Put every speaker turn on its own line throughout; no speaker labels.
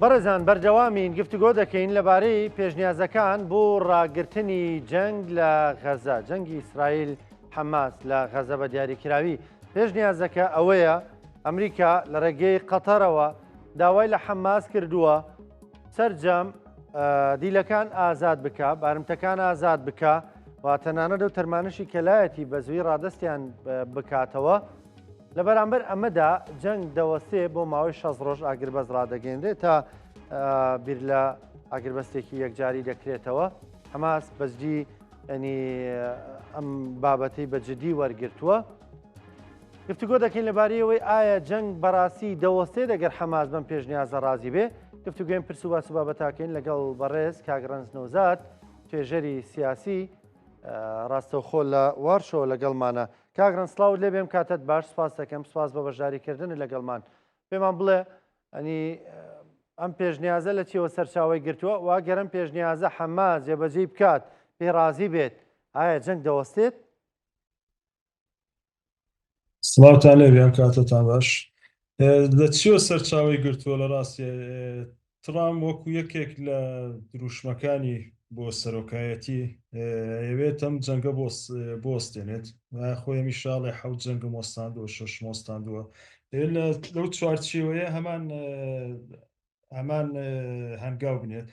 بەڕێزان بەردەوامین گفتوگۆ دەکەین لەبارەی پێشنیازەکان بۆ ڕاگرتنی جەنگ لە غەزە، جەنگی ئیسرائیل حەماس لە غەزە بە دیاریکراوی. پێشنیازەکە ئەوەیە ئەمریکا لە ڕێگەی قەتەرەوە داوای لە حەماس کردووە سەرجەم دیلەکان ئازاد بکە، بارمتەکان ئازاد بکە و تەنانەت ئەو تەرمانەشی کە لایەتی بە زووی ڕادەستیان بکاتەوە. لە بەرامبەر ئەمەدا جەنگ دەوەستێ بۆ ماوەی 60 ڕۆژ ئاگربەست ڕادەگەیەنرێت تا بیر لە ئاگربەستێکی یەکجاری دەکرێتەوە. حەماس بەجدی ینی ئەم بابەتەی بە جدی وەرگرتووە. گفتوگۆ دەکەین لەبارەی ئەوەی ئایا جەنگ بەڕاستی دەوەستێت ئەگەر حەماس بەم پێشنیازە ڕازی بێ؟ گفتوگۆیم پرس و باس و بابەتاکەین لەگەڵ بەڕێز کاک ڕەنج نەوزاد توێژەری سیاسی ڕاستەوخۆ لە وارشۆ لەگەڵمانە. کاک ڕەنج سڵاوت لێ بێم کاتت باش سپاس دەکەم سپاس بە بەشداریکردنت لەگەڵمان. پێمان بڵێ ئەنی ئەم پێشنیازە لە چیەوە سەرچاوەی گرتووە و ئەگەر ئەم پێشنیازە حەماس جێبەجێی بکات پێی ڕازی بێت ئایا جەنگ دەوەستێت؟
سڵاوتان لێبێ ئەم کاتەتان باش. لە چیەوە سەرچاوەی گرتووە لە ڕاستی ترامپ وەکو یەکێک لە دروشمەکانی بۆ سەرۆکایەتی ئەیەوێت ئەم جەنگە بوەستێنێت خۆی هەمیشە ئەڵێ حەوت جەنگم وەستاندووە شەشم وەستاندووە لەو چوارچێوەیە هەمان هەمان هەنگاو بنێت.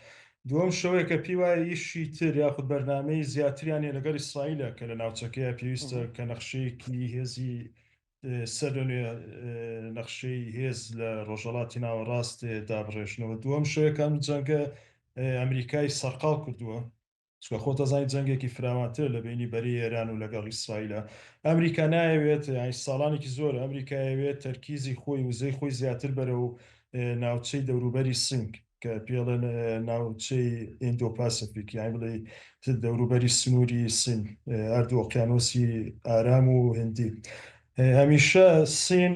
دووەم شەوەیە کە پێی وایە ئیشی تر یاخود بەرنامەی زیاتریان هەیە لەگەڵ ئیسرائیلە کە لە ناوچەکەیە پێویستە کە نەخشەیەکی هێزی سەرلەنوێ نەخشەی هێز لە ڕۆژهەڵاتی ناوەڕاست دابڕێژنەوە. دووەم شەوەیە کە ئەم جەنگە ئەمریکای سەرقاڵ کردووە. چونکە خۆت ئەزانی جەنگێکی فراوانترە لە بەینی بەرەی ئێران و لەگەڵ ئیسرائیلە. ئەمریکا نایەوێت، یانی ساڵانێکی زۆرە ئەمریکا ئەیەوێت تەرکیزی خۆی، وزەی خۆی زیاتر بەرەو ناوچەی دەوروبەری سنگ کە پێڵێن ناوچەی ئیندۆ پاسیفیک، یانی بڵێی دەوروبەری سنووری سین، هەردوو ئۆقیانوسی ئارام و هندی. هەمیشە سین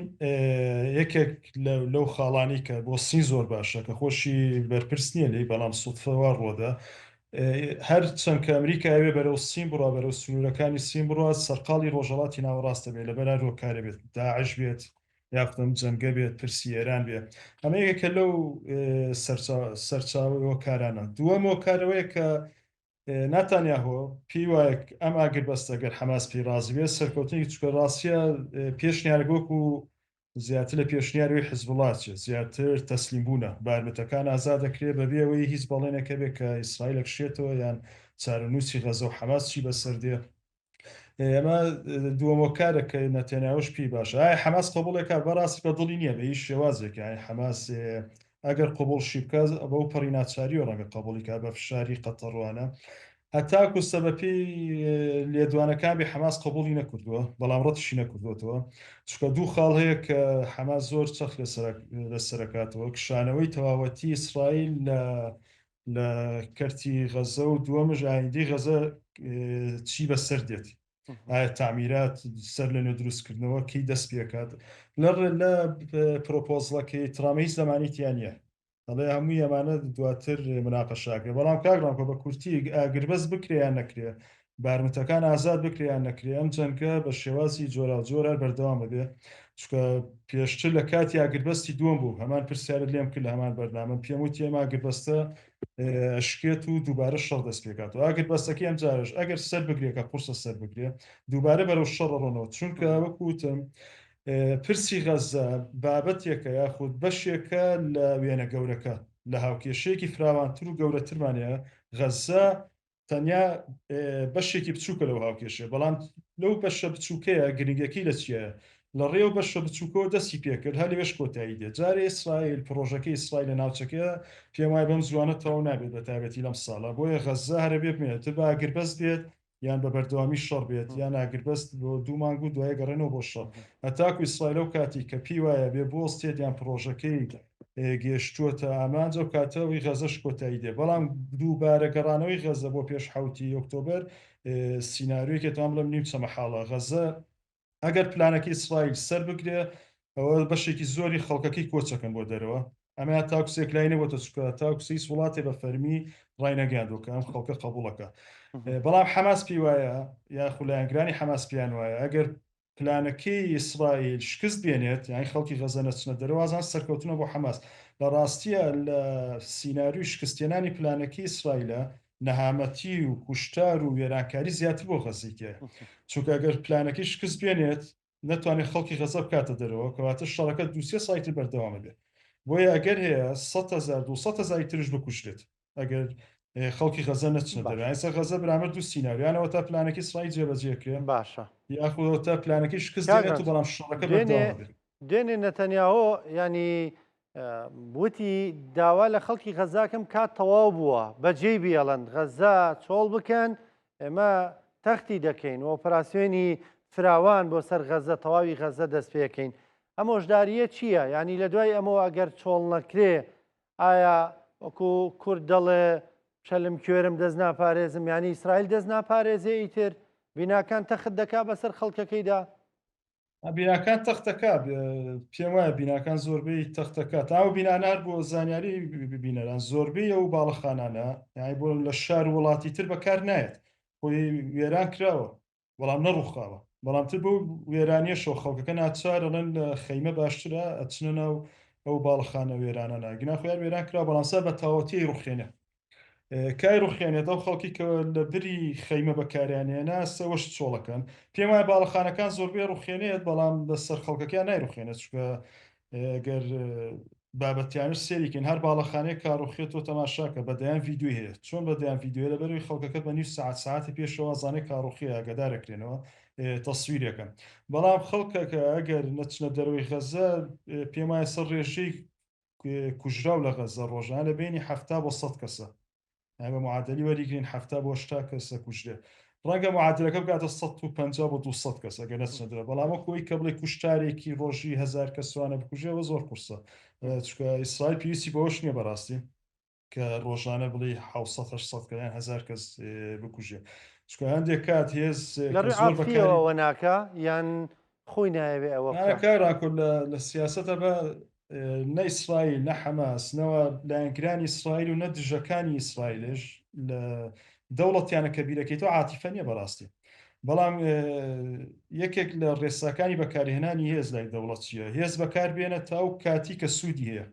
یەکێک لەو خاڵانی کە بۆ سین زۆر باشە کە خۆشی بەرپرس نییە لێی، بەڵام سوتفە وا ڕووەدا، هەر چەند کە ئەمریکا ئەوێ بەرەو سین بڕوا، بەرەو سنوورەکانی سین بڕوا، سەرقاڵی ڕۆژهەڵاتی ناوەڕاست دەبێت، لەبەر هەر هۆکارێ بێت، داعش بێت، یاخود ئەم جەنگە بێت، پرسی ئێران بێت. ئەمە یەکێکە لەو سەرچاوەی هۆکارانە. دووەم هۆکار ئەوەیە کە ناتانیاهۆ پێی وایە ئەم ئاگربەستە گەر حەماس پێی ڕازی بێت سەرکەوتنێکی چونکە ڕاستیە پێشنیارەکە وەکو زیاتر لە پێشنیاری ئەوەی حزبوڵا چێت، زیاتر تەسلیم بوونە، بارمتەکان ئازاد دەکرێت بەبێ ئەوەی هیچ بەڵێنێک هەبێت کە ئیسرائیل ئەکشێتەوە یان چارەنووسی غەزە و حەماس چی بەسەر دێ. ئەمە دووەم هۆکارە کە نەتەنیاهۆش پێی باشە. ئایا حەماس قبوڵێ کات؟ بەڕاستی بە دڵی نییە بە هیچ شێوازێک. یانی حەماس ئەگەر قبوڵشی بکات بەو پەڕی ناچاریەوە ڕەنگە قبوڵی کات بە فشاری قەتەڕوانە. هەتاکو سە بەپێی لێدوانەکان بێ حەماس قبوڵی نەکردووە، بەڵام ڕەتیشی نەکردووەتەوە، چونکە دوو خاڵ هەیە کە حەماس زۆر چەخت لەسەرەکاتەوە، کشانەوەی تەواوەتی ئیسرائیل لە لە کەرتی غەزە و دووەمش ئایندەی غەزە چی بەسەر دێت، ئایا تامیرات سەر لە نوێ دروستکردنەوە کەی دەست پێکات. لە لە پرۆپۆزڵەکەی ترامپ هیچ زمانی تیا نییە، دەڵێ هەمووی ئەمانە دواتر مناقەشە ئەکرێ، بەڵام کاک ڕامکۆ بە کورتی ئاگربەست بکرێ یان نەکرێ، بارمتەکان ئازاد بکرێ یان نەکرێ، ئەم جەنگە بە شێوازی جۆراوجۆر هەر بەردەوام ئەبێ، چونکە پێشتر لە کاتی ئاگربەستی دووەم بوو هەمان پرسیارت لێم کرد لە هەمان بەرنامە پێم وتی ئەم ئاگربەستە ئەشکێت و دووبارە شەڕ دەست پێکاتەوە، ئاگربەستەکەی ئەم جارەش ئەگەر سەر بگرێ کە قورسە سەر بگرێ دووبارە بەرەو شەڕ ئەڕۆنەوە، چونکە وەکو وتم پرسی غەززە بابەتێکە یاخود بەشێکە لە وێنە گەورەکە، لە هاوکێشەیەکی فراوانتر و گەورەترمان هەیە، غەززە تەنیا بەشێکی بچووکە لەو هاوکێشەیە، بەڵام لەو بەشە بچووکەیە گرنگەکەی لە چییە؟ لە ڕێ و بەشە بچووکەوە دەستی پێکرد هەر لەوێش کۆتایی دێت. جارێ ئیسرائیل، پڕۆژەکەی ئیسرائیل لە ناوچەکە پێم وایە بەم زووانە تەواو نابێت بە تایبەتی لەم ساڵە، بۆیە غەززە هەر ئەبێ بمێنێت، بە ئاگربەست بێت یان بە بەردەوامی شەڕ بێت یان ئاگربەست بۆ دوو مانگ و دوای گەڕێنەوە بۆ شەڕ هەتاکو ئیسرائیل ئەو کاتی کە پێی وایە بێ بوەستێت یان پڕۆژەکەی گەیشتووەتە ئامانج ئەو کاتە ئەوی غەزەش کۆتایی دێ بەڵام دووبارە گەڕانەوەی غەزە بۆ پێش حەوتی ئۆکتۆبەر سیناریۆیەکێ توان بڵێم نیمچە مەحاڵە غەزە ئەگەر پلانەکەی ئیسرائیل سەر بگرێ ئەوە بەشێکی زۆری خەڵکەکەی کۆچەکەن بۆ دەرەوە ئەمە تاکو سێکلای نەبێتە چونکە تاکو هیچ وڵاتێ بە فەرمی ڕاینەگەیاندووە کە ئەم خەڵکە قبوڵەکە بەڵام حەماس پێی وایە یاخو لایەنگرانی حەماس پێیان وایە ئەگەر پلانەکەی ئیسرائیل شکست بێنێت یانی خەڵکی غەزە نەچنە دەرەوە وازان سەرکەوتنە بۆ حەماس. لە ڕاستیە لە سیناریۆی شکستهێنانی پلانەکەی ئیسرائیلە نەهامەتی و کوشتار و وێرانکاری زیاتر بۆ غەزەی تیایە. چونکە ئەگەر پلانەکەی شکست بێنێت نەتوانێت خەڵکی غەزە بکاتە دەرەوە کەواتە شەڕەکە دوو سێ ساڵی تر بەردەوام ئەبێت. بۆیە ئەگەر هەیە 100,000 200,000 ترش بکوژرێت. ئەگەر خەڵکی غەزە نەچنە دەرەوە. ئێستا غەزە بەرامبەر دوو سیناریۆ، یان ئەوەتا پلانەکەی ئیسرائیل جێبەجێ کرێ
باشە
یاخود ئەوەتا پلانەکەی شکست دێنێت و بەڵام شەڕەکە بەردەوام بێت.
دوێنێ نەتەنیاهۆ ینی وتی داوا لە خەڵکی غەزاکەم کات تەواو بووە بەجێی بێڵن غەزە چۆڵ بکەن ئێمە تەختی دەکەین و ئۆپەراسیۆنی فراوان بۆ سەر غەزە تەواوی غەزە دەست پێکەین ئەم هۆشداریە چییە؟ ینی لە دوای ئەمەوە ئەگەر چۆڵ نەکرێ ئایا وەکو کورد دەڵێ چەلم کوێرم دەست ناپارێزم یانی ئیسرائیل دەست ناپارێزێ ئیتر بیناکان تەخت دەکا بەسەر خەڵکەکەیدا؟
بیناکان تەختەکە پێم وایە بیناکان زۆربەی تەختەکە تا ئەو بینانە هەر بۆ زانیاری بینەران زۆربەی ئەو باڵەخانانە یانی بۆ لە شار و وڵاتی تر بەکار نایەت خۆی وێران کراوە بەڵام نەڕوخاوە بەڵام تر بەو وێرانیەشەوە خەڵکەکە ناچار ئەڵێن لە خەیمە باشترە ئەچنە ناو ئەو باڵەخانە وێرانانە گنا خۆیان وێران کرا بەڵام سا بە تەواوەتی ڕوخێنێ کای ڕوخێنێت ئەو خەڵکی کە لە بری خەیمە بەکاریانێنا سەوەش چۆڵەکەن پێم وایە باڵەخانەکان زۆربەی ڕوخێنێت بەڵام بەسەر خەڵکەکەیان نایڕوخێنێت چونکە گەر بابەتیانش سێریکەین هەر باڵەخانەیەک کاڕوخێت تۆ تەماشاکە بە دەیان ڤیدیۆی هەیە چۆن بە دەیان ڤیدیۆ لەبەرەوەی خەڵکەکە بە نیو سەعات سەعاتی پێشەوە زانێ کاڕوخێ ئاگادارەکرێنەوە تەسویرەکەن بەڵام خەڵکەکە ئەگەر نەچنە دەرەوەی غەزە پێم وایە سەر ڕێژەی کوژراو لە غەزە ڕۆژانە لە بینی 70 بۆ 100 کەسە یانی بە معادلی وەریگرین 70 بۆ 80 کەس ئەکوژرێ ڕەنگە معادلەکە بگاتە 150 بۆ 200 کەس ئەگەر نەچنە درە بەڵام وەکو ئەوی کە بڵێ کوشتارێکی ڕۆژی هەزار کەسوانە بکوژێەوە زۆر قورسە چونکە ئیسرائیل پێویستی بەوەش نییە بەڕاستی کە ڕۆژانە بڵێ 700 800 کە یان هەزار کەس بکوژێ چونکە هەندێک کات هێز
لە ڕووی
زۆر بەکاری
عاتفیەوە ناکا یان خۆی نایەوێ ئەوە بکا؟
کاراکۆ لە سیاسەتە بە نە ئیسرائیل نە حەماس نەوە لایەنگرانی ئیسرائیل و نە دژەکانی ئیسرائیلش لە دەوڵەتیانە کە بیرەکەیتەوە عاتیفە نییە بەڕاستی بەڵام یەکێک لە ڕێساکانی بەکارهێنانی هێز لای دەوڵەت چییە هێز بەکاربێنە تا ئەو کاتی کە سوودی هەیە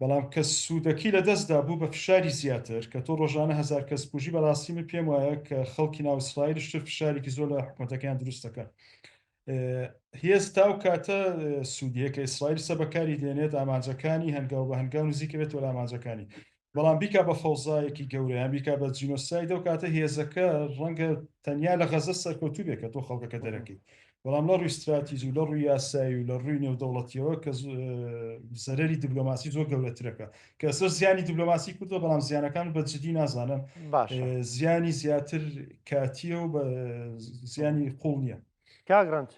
بەڵام کە سوودەکی لە دەستدا بوو بە فشاری زیاتر کە تۆ ڕۆژانە هەزار کەس بکوژی بەڕاستی من پێم وایە کە خەڵکی ناو ئیسرائیلش تر فشارێکی زۆر لە حکومەتەکەیان دروست دەکەن هێز تا ئەو کاتە سوودیە کە ئیسرائیل سە بەکاری دێنێت ئامانجەکانی هەنگاو بە هەنگاو نزیکە بێتەوە لە ئامانجەکانی بەڵام بیکا بە فەوزایەکی گەورە یان بیکا بە جینۆساید ئەو کاتە هێزەکە ڕەنگە تەنیا لە غەزە سەرکەوتوو بێت کە تۆ خەڵکەکە دەرەکەی بەڵام لە ڕووی ستراتیجی و لە ڕووی یاسایی و لە ڕووی نێودەوڵەتیەوە کە زەرەری دیبلۆماسی زۆر گەورەترەکە کە سەر زیانی دیبلۆماسی کردووە بەڵام زیانەکان بە جدی نازانم
باشە
زیانی زیاتر کاتیە و بە زیانی قوڵ نییە.
کاک ڕەنج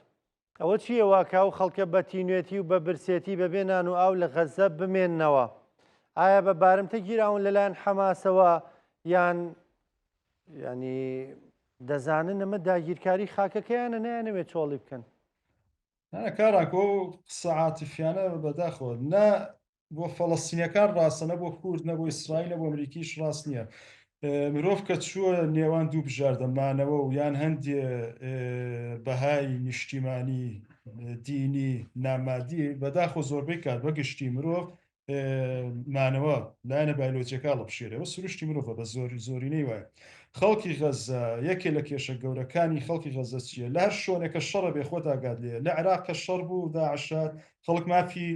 ئەوە چییە وا کە ئەو خەڵکە بە تینوێتی و بە برسێتی بەبێ نان و ئاو لە غەززە بمێننەوە؟ ئایا بە بارمتە گیراون لەلایەن حەماسەوە یان ینی دەزانن ئەمە داگیرکاری خاکەکەیانە نایانەوێت چۆڵی بکەن؟
نا کاراکۆ قسە عاتفیانە بەداخەوە نا بۆ فەڵەستینیەکان ڕاستە نە بۆ کورد نە بۆ ئیسرائیل نە بۆ ئەمریکیش ڕاست نییە مرۆڤ کە چووە نێوان دوو بژاردە مانەوە و یان هەندێ بەهای نیشتیمانی دینی نامادی بەداخۆ زۆربەی کات بەگشتی مرۆڤ مانەوە لایەنە بایلۆجیەکە هەڵبژێرێ سروشتی مرۆڤە بە زۆری زۆرینەی وایە خەڵکی غەزە یەکێ لە کێشە گەورەکانی خەڵکی غەزە چییە لە هەر شۆنێکە شەڕە بێ خۆت ئاگات لێیە لە عێراق کە شەڕ بوو داعشات خەڵک مافی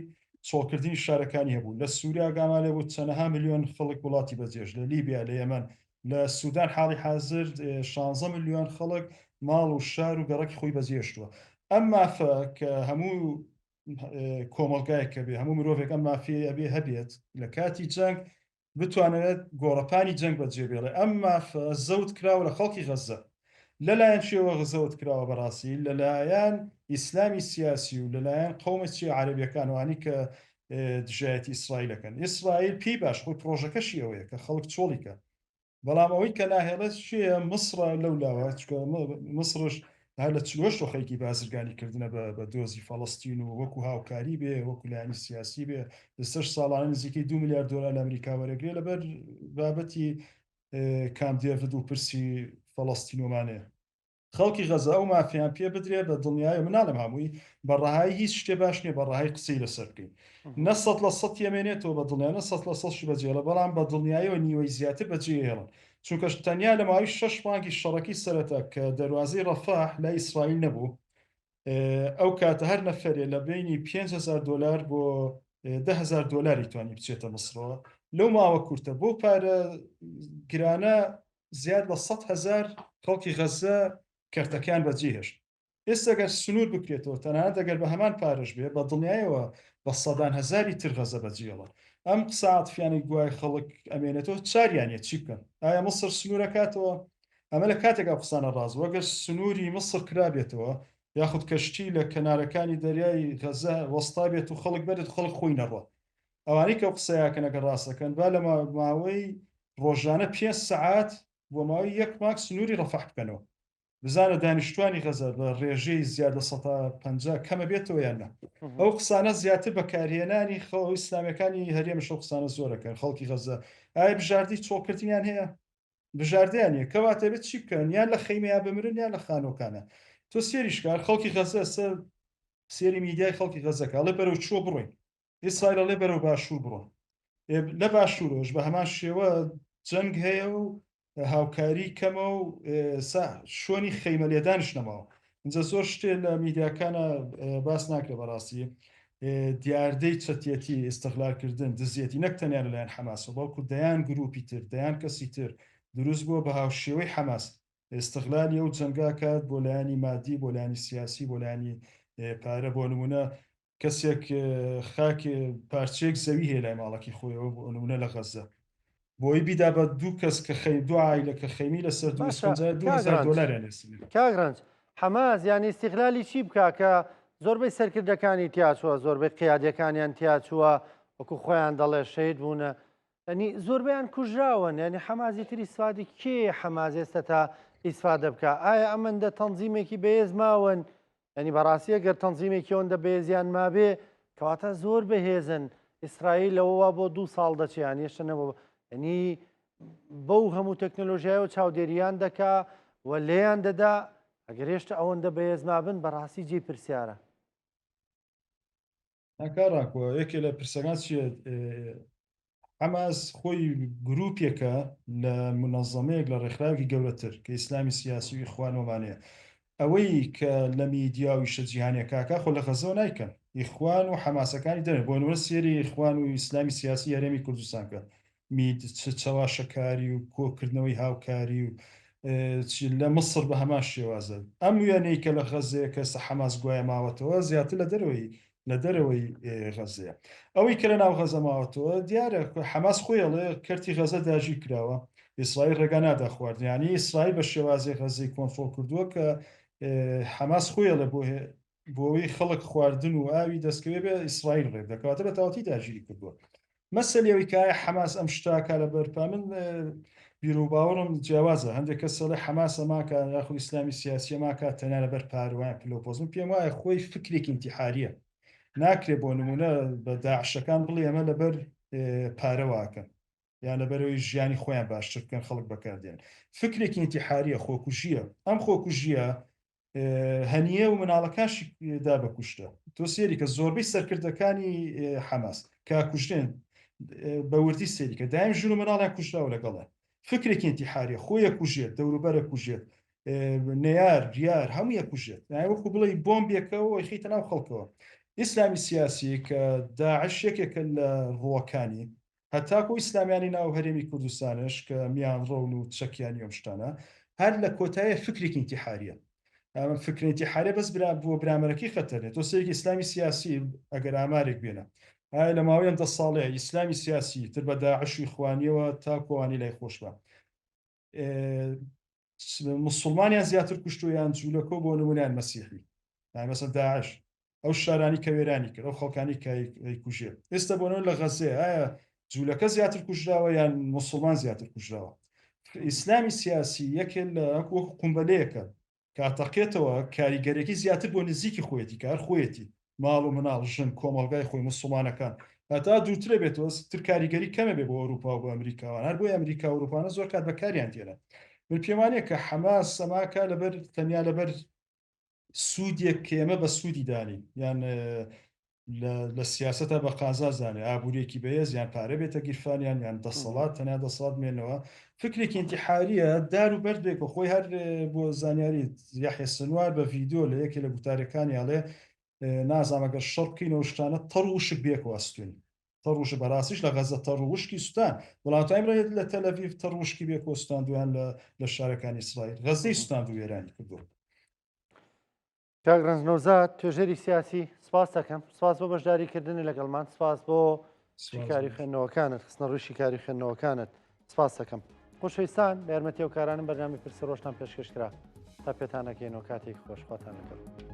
چۆڵکردنی شارەکانی هەبوو لە سووریا گامان لێ بوو چەنەها ملیۆن خەڵک وڵاتی بەجێش لە لیبیا لە یەمەن لە سودان حاڵی حازر 16 ملیۆن خەڵک ماڵ و شار و گەڕەکی خۆی بەجێشتووە ئەم مافە کە هەموو کۆمەڵگایەک کە بێ هەموو مرۆڤێک ئەم مافی ئەبێ هەبێت لە کاتی جەنگ بتوانێت گۆڕەپانی جەنگ بەجێ بێڵێ ئەم مافە زەوت کراوە لە خەڵکی غەززە لەلایەن چیەوە زەوت کراوە بەڕاستی لەلایەن ئیسلامی سیاسی و لەلایەن قەومە چیە عەرەبیەکانوانی کە دژایەتی ئیسرائیلەکەن ئیسرائیل پێی باش خۆی پرۆژەکەشی ئەوەیە کە خەڵک چۆڵی کە بەڵام ئەوەی کە ناهێڵێت چیە مسڕە لەو لاوە چکە مسڕش هەر لە چلوەشت خەریکی بازرگانی کردنە بە دۆزی فەڵەستین و وەکو هاوکاری بێ وەکو لایەنی سیاسی بێ لەسەر ساڵانە نزیکەی 2 میلیارد دۆلار لە ئەمریکا وەرەگرێ لەبەر بابەتی کام دێڤد و پرسی فەڵەستین ومانەیە. خەڵکی غەزە ئەو مافیان پێ بدرێ بە دڵنیایە من ناڵێم هەمووی بە ڕەهایی هیچ شتێ باش نییە بە ڕەهای قسەی لەسەر بکەین نە 100% یەمێنێتەوە بە دڵنیا نە 100% شی بەجێڵە بەڵام بە دڵنیایەوە نیوەی زیاتر بەجێهێڵن چونکە تەنیا لە ماوەی شەش مانگی شەڕەکەی سەرەتا کە دەروازەی ڕەفاح لای ئیسرائیل نەبوو ئەو کاتە هەر نەفەرێ لە بینی 5هزار دلار بۆ 10هزار دلاری توانی بچێتە مسرەوە لەو ماوە کورتە بۆ پارە گرانە زیاد لە 100 هەزار خەڵکی غەزە کەرتەکەیان بەجێهێشت. ئێستا گەر سنوور بکرێتەوە، تەنانەت ئەگەر بە هەمان پارەش بێ، بە دڵنیایەوە بە سەدان هەزاری تر غەزە بەجێهێڵن. ئەم قسە عاتفیانەی گوایە خەڵک ئەمێنێتەوە، چاریان نیە چی بکەن؟ ئایا میسر سنوور ئەکاتەوە؟ ئەمە لە کاتێک ئەو قسانە ڕاست بوو، ئەگەر سنووری میسر کرابێتەوە، یاخود کەشتی لە کەنارەکانی دەریای غەزە وەستابێت و خەڵک بەرێت و خەڵک خۆی نەڕوات. ئەوانەی کە ئەو قسەیە ئەکەن ئەگەر ڕاست ئەکەن، با لە ماوەی ڕۆژانە پێنج سەعات بۆ ماوەی یەک مانگ سنووری ڕەفەح بکەنەوە. بزانە دانیشتوانی غەزە بە ڕێژەی زیاد لە 50% کەمە بێتەوە یان نا. ئەو قسانە زیاتر بەکارهێنانی خەڵ ئیسلامیەکانی هەرێمش ئەو قسانە زۆرەکەن خەڵکی غەزە ئایا بژاردەی چۆڵکردنیان هەیە؟ بژاردەیان نیە کەواتە بێت چی بکەن یان لە خەیمەیان بمرن یان لە خانۆکانە تۆ سێریشکار خەڵکی غەزە سە سێری میدیای خەڵکی غەزەکە ئەڵێ بەرەو چوە بڕۆین ئیسرائیل ئەڵێ بەرەو باشوور بڕۆن لە باشوورەوەش بە هەمان شێوە جەنگ هەیە و هاوکاری کەمە و شوێنی خەیمە لێدانش نەماوە اینجا زۆر شتێ لە میدیاکانە باس ناکرێ بەڕاستی دیاردەی چەتیەتی ئستغلالکردن دزیەتی نەک تەنیا لەلایەن حەماسەوە بەڵکو دەیان گروپی تر دەیان کەسی تر دروست بووە بە هاوشێوەی حەماس ئیستغلالی ئەو جەنگە کات بۆ لایەنی مادی بۆ لایەنی سیاسی بۆ لایەنی پارە بۆ نمونە کەسێک خاک پارچەیەک زەوی هەیە لای ماڵەکی خۆیەوە بۆ نمونە لە غەزە بۆی بیدا بە دوو کەس کە خەی دوو عایلە کە خەیمی لەسەر دروست
باشە
کەن جا
کاک
2000
ڕەنج
دۆلاریان لێ سەنێ.
کاک ڕەنج حەماس یان ئیستیغلالی چی بکا کە زۆربەی سەرکردەکانی تیاچووە زۆربەی قیادیەکانیان تیاچووە وەکو خۆیان دەڵێ شەهید بوونە ینی زۆربەیان کوژراون ینی حەمازی تر ئیسفادی کێ حەماز ئێستا تا ئیسفادە بکە ئایا ئەمەندە تەنزیمێکی بەهێز ماون ینی بەڕاستی ئەگەر تەنزیمێکی ئەوەندە بەهێزیان مابێ کەواتە زۆر بەهێزن ئیسرائیل لەوەوە بۆ دوو ساڵ دەچێ یان هێشتا نەبوو ینی بەو هەموو تەکنەلۆژیایەوە چاودێریان دەکا و لێیان دەدا ئەگەر هێشتا ئەوەندە بەهێز مابن بەڕاستی جێی پرسیارە.
ناکا ڕاکۆ یەکێ لە پرسەکان چییە حەماس خۆی گروپێکە لە منەزەمەیەک لە ڕێکخراوێکی گەورەتر کە ئیسلامی سیاسی و ئیخوان ومانەیە ئەوەی کە لە میدیا و ئیشە جیهانیەکاکە خۆ لە غەزەوە نایکەن ئیخوان و حەماسەکانی دەرێ بۆ نمونە سێری ئیخوان و ئیسلامی سیاسی هەرێمی کوردستان کە مید چ چەواشەکاری و کۆکردنەوەی هاوکاری و چ لە مسر بە هەمان شێوازە ئەم وێنەی کە لە غەزەیە کە ئێستا حەماس گوایە ماوەتەوە زیاتر لە دەرەوەی لە دەرەوەی غەزەیە ئەوەی کە لە ناو غەزە ماوەتەوە دیارە حەماس خۆی ئەڵێ کەرتی غەزە داگیر کراوە ئیسرائیل ڕێگا نادا خواردن یعنی ئیسرائیل بە شێوازی غەزەی کۆنترۆڵ کردووە کە حەماس خۆی ئەڵێ بۆ بۆ ئەوەی خەڵک خواردن و ئاوی دەستکەوێ بێ ئیسرائیل ڕێ دەکاتە بە تەواوەتی داگیری کردووە مەسەلی ئەوەی کە ئایا حەماس ئەم شتە ئەکا لەبەر پا من بیروباوەڕم جیاوازە هەندێک کەس ئەڵێ حەماس ئەماکا یاخود ئیسلامی سیاسی ئەماکا تەنیا لەبەر پارە وایان پلە و پۆست من پێم وایە خۆی فکرێکی ئینتیحاریە ناکرێ بۆ نمونە بە داعشەکان بڵێ ئەمە لەبەر پارە واکەن یان لەبەرەوەی ژیانی خۆیان باشتر بکەن خەڵک بەکاردێن فکرێکی ئینتیحاریە خۆکوژیە ئەم خۆکوژیە هەنیە و مناڵەکانشی دا بە کوشتە تۆ سێری کە زۆربەی سەرکردەکانی حەماس کە کوژرێن بە وردی سێری کە دایم ژن و مناڵیان کوژراوە لەگەڵە فکرێکی ئینتیحاریە خۆی کوژێت دەوروبەرە کوژێت نەیار دیار هەموو کوژێت وەکو بڵێ بۆمبێکەوە خیتە ناو خەڵکەوە ئیسلامی سیاسی کە داعش یەکێکە لە ڕووەکانی هەتاکو ئیسلامیانی ناو هەرێمی کوردستانش کە میانڕەون و چەکیانی ئەم شتانە هەر لە کۆتایە فکرێکی ئینتیحاریە ئەمە فکر ئینتیحاریە بەس برا بۆ برامەرەکەی خەتەرێت تۆ سەیرێکی ئیسلامی سیاسی ئەگەر ئامارێک بێنە ئایا لە ماوەی ئەم دە ساڵەیە ئیسلامی سیاسی تر بە داعش و ئیخوانیەوە تا کۆوانی لای خۆش بە مسلمانیان زیاتر کوشتوە یان جوولەکە بۆ نمونیان مەسیحی مەسە داعش ئەو شارانی کە وێرانی کرد ئەو خەڵکانی کە کوژێ ئێستا بۆ لە غەزێ ئایا جوولەکە زیاتر کوژراوە یان مسلمان زیاتر کوژراوە ئیسلامی سیاسی یەکێ لە وەکو قومبەلەیەکە کاتەقێتەوە کاریگەرێکی زیاتر بۆ نزیکی خۆیەتی کار خۆیەتی ماڵ و مناڵ ژن کۆمەڵگای خۆی مسلمانەکان هەتا دوورترە بێتەوە تر کاریگەری کەمە بێ بۆ ئەوروپا و بۆ ئەمریکاوان هەر بۆی ئەمریکا و ئەوروپانە زۆر کات بەکاریان دێنن. من پێم وانییە کە حەماس سەماکە لەبەر تەنیا لەبەر سوودێک کە ئێمە بە سوودی دانین یان لە سیاسەتە بە قازا زانێ ئابووریەکی بەهێز یان پارە بێتە گیرفانیان یان دەسەڵات تەنیا دەسەڵات مێنەوە فکرێکی ئینتیحاریە دار و بەرد بێک خۆی هەر بۆ زانیاری یاحێ سنوار بە ڤیدیۆ لە یەکێ لە گوتارەکانی ئەڵێ نازانم ئەگەر شەڕ بکەینەوە شتانە تەڕ و وشک بێکەوە ئەستوین تەڕ وشک بەڕاستیش لە غەزە تەڕ و وشکی سوتان وڵاتانی بڵێت لە تەلەڤیڤ تەڕ وشکی بێکەوە سوتاندویان لە لە شارەکانی ئیسرائیل غەزەی سوتاند و وێرانی کردووە.
کاک ڕەنج نەوزاد توێژەری سیاسی سپاس دەکەم سپاس بۆ بەشداریکردنی لەگەڵمان سپاس بۆ شیکاری خوێندنەوەکانت خستنە ڕووی شیکاری خوێندنەوەکانت سپاس دەکەم خۆشەویستان بە یارمەتی ئەو کارانم بەرنامەی پرسی ڕۆژتان پێشکەش کرا تا پێتانەکەینەوە کاتێکی خۆش خواتان لەگەڵ.